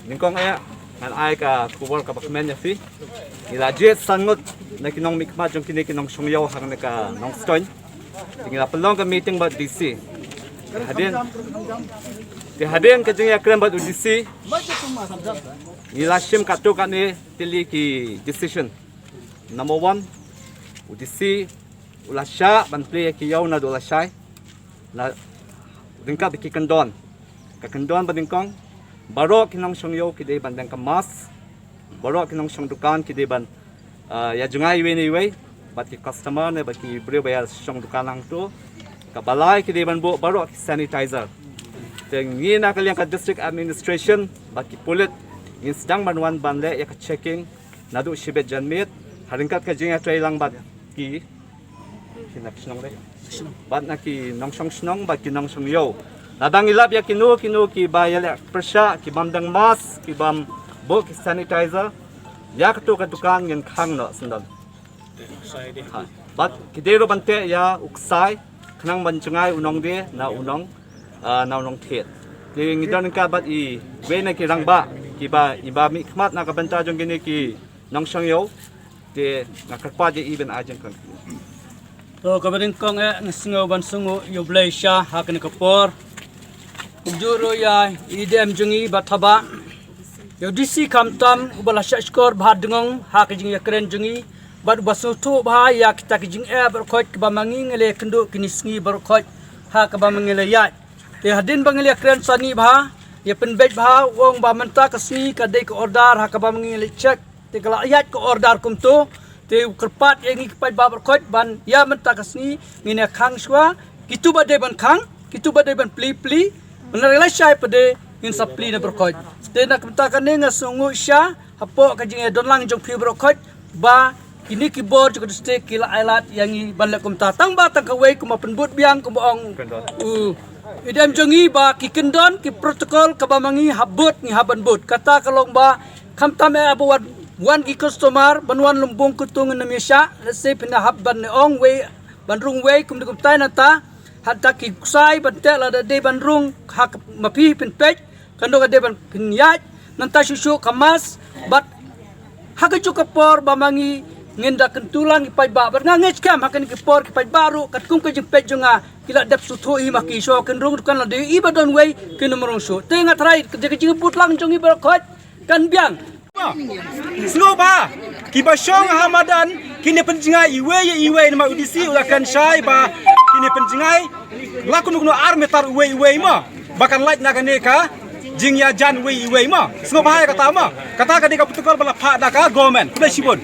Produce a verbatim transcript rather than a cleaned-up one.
Nyngkong eh ngan ai ka khubor kaba kmen ïa phi. Ngi la jied san ngut na ki nongmihkhmat jong kine ki nongshong ïew hangne ha Nongstoiñ. Te ngi la pynlong ka meeting bad D C. Te hadien, te hadien ka jingïakren bad u D C, ngi la shim katto katne tylli ki decision. Number one, u D C u la shah ban plie ïa ki ïew naduh lashai, na ryngkat ki kyndon. Ka kyndon ba nyngkong, baroh ki nongshong ïew ki dei ban don ka mask, baroh ki nongshong dukan ki dei ban, ah, ïa jngai iwei na iwei, bad ki customer ne bad ki briew ba ïa shong dukan hangto, kaba lai ki dei ban buh baroh ki sanitizer. Te ngi na ka liang ka district administration bad ki pulit ngin sdang ban wan ban leh ïa ka checking naduh shibit janmiet, ha ryngkat ka jingïatreilang bad ki, ki na ki shnong dei, bad na ki nongshong shnong bad ki nongshong ïew. Lada ngi lap ïa kino kino kiba ïaleh pyrshah, ki bym don mask, ki bym buh ki sanitizer, ïa kato ka dukan ngin khang noh syndon. Ha. Bad ki dei ruh ban teh ïa u ksai khnang ban jngai u nongdie na u nong, ah, na u nongthied. Te ngi don ryngkat bad iwei na ki rangbah kiba, iba mihkhmat na ka bynta jong kine ki nongshong ïew. Te nga kyrpad ïa i ban ai jingkren. To, kaba nyngkong eh nga sngew ban sngewnguh ïa U Blei sha ha kane ka por. Kumjuh ruh ïa i dem jong ngi ba thabah, ïa u D C khamtam uba la shah shkor bha dngong ha ka jingïakren jong ngi, bad uba sngewthuh bha ïa kita ki jingeh baroh khoit kiba ma ngi ngi la ïakynduh kine sngi baroh khoit ha kaba ma ngi la ïaid. Te hadien ba ngi la ïakren sani bha, ïa pynbeit bha, u ong ba mynta ka sngi ka dei ka order ha kaba ma ngi la check. Te ka la ïaid ka order kumto. Te u kyrpad ïa ngi ki paidbah baroh khoit ban ïa mynta ka sngi ngin ïa khang shuwa. Kito ba dei ban khang, kito ba dei ban plie plie. Ban lashai pat de ngin sa plie na baroh khoit. Te na ka bynta kane nga sngewnguh sha hapoh ka jingïadonlang jong phi baroh khoit ba kine ki bor jong ka district ki la ai lad ïa ngi ban leh kumta. Tang ba tang kawei kumba pynbud biang kumba ong u, i dem jong ngi ba ki kyndon ki protocol kaba ma ngi hap bud ngi hap ban bud. Kata ka long ba khamtam eh ba wan, wan ki customer ban wan lymbung kyntung ngin ym ïa shah, lehse phin hap ban ong wei, ban rung wei kumne kumtai nangta. Hangta ki ksai ban teh lada dei ban rung ha ka, ma phi phin peit, kano ka dei ban pynïaid, nangta shuh shuh ka mask, bad ha kajuh ka por ba ma ngi ngin da kyntu lang ki paidbah, bad nga ngeit skhem ha kane ka por ki paidbah ruh katkum ka jingpeit jong nga ki la dep sngewthuh hi ma ki shuh kin rung dukan lada i ba don wei kin ym rung shuh. Te nga tharai ka jingpeit lang jong ngi baroh khoit kan biang. Sngewbha kiba shong ha madan kin ïa pynjngai iwei ïa iwei, namar u D C u la kren shai ba kin ïa pynjngai la kumno kumno ar meter uwei uwei mo, ba kan lait na kane ka jingïajan uwei uwei mo. Sngewbha ïa kata mo. Kata ka dei ka protocol ba la phah da ka government. Khublei shibun.